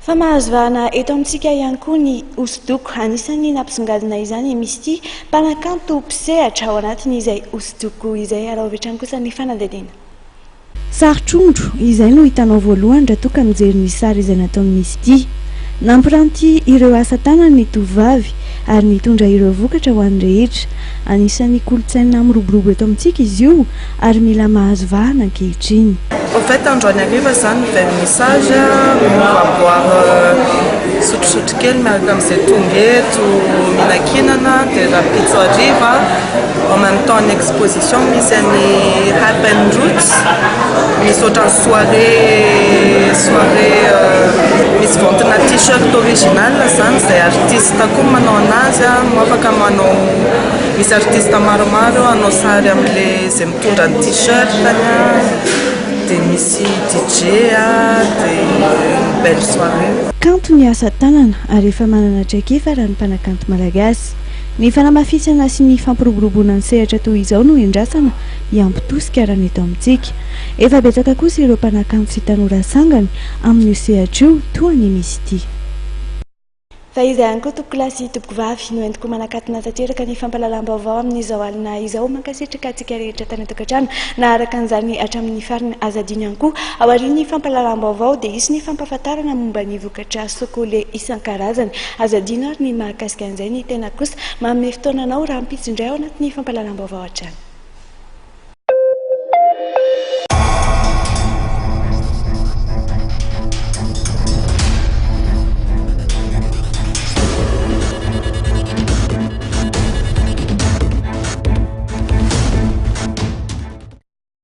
Fa mahazo vahana eto amintsika ihany koa ny hosodoko. Anisan'ny nampisongadina izany i Misty, mpanakanto mpisehatra ao anatin'izay hosodoko izay. Araho avy hatrany kosa ny fanadihadiana. Sary trondro, izay no hitanao voalohany raha toa ka mijery ny sary izay nataon'i Misty. Nampiranty ireo asa tanany ny tovovavy ary nitondra ireo vokatra ho an'ny rehetra. Anisan'ny kolontsaina miroborobo eto amintsika izy io ary mila mahazo vahana ankehitriny. Au fait androany hariva zany vernissage, on va boire sotrosotro kely miaraka amin'izay tonga eto mihinankinana dia rahampitso hariva en même temps ny exposition misy an'i Hype and Roots, misy ohatran'ny soirée soirée misy vente-na t-shirt original zany izay artiste koa manao anazy no afaka manao misy artiste maromaro hanao sary amin'le izay mitondra ny t-shirt-ny dia misy DJ dia une belle soirée. Kanto ny asa tanana ary efa manana traikefa raha ny mpanakanto malagasy. Ny fanamafisana sy ny fampiroboroboana ny sehatra toy izao no endrasana hiampy tosika raha ny eto amintsika. Efa betsaka kosa ireo mpanakanto sy tanora sangany amin'io sehatra io toa an'i Misty. Fa izay ihany koa tompokolahy sy tompokovavy no entiko manakatona tanteraka ny fampahalalam-baovao amin'izao alina izao. Mankasitraka antsika rehetra tany an-tokantrano naharaka an'izany hatramin'ny farany. Aza adino ihany koa aorian'ny fampahalalam-baovao dia hisy ny fampahafantarana momba ny vokatra sokola isan-karazany. Aza adino ary ny mahakasika an'izay ny tena kosa manome fotoana anao rahampitso indray ao anatin'ny fampahalalam-baovao hatrany.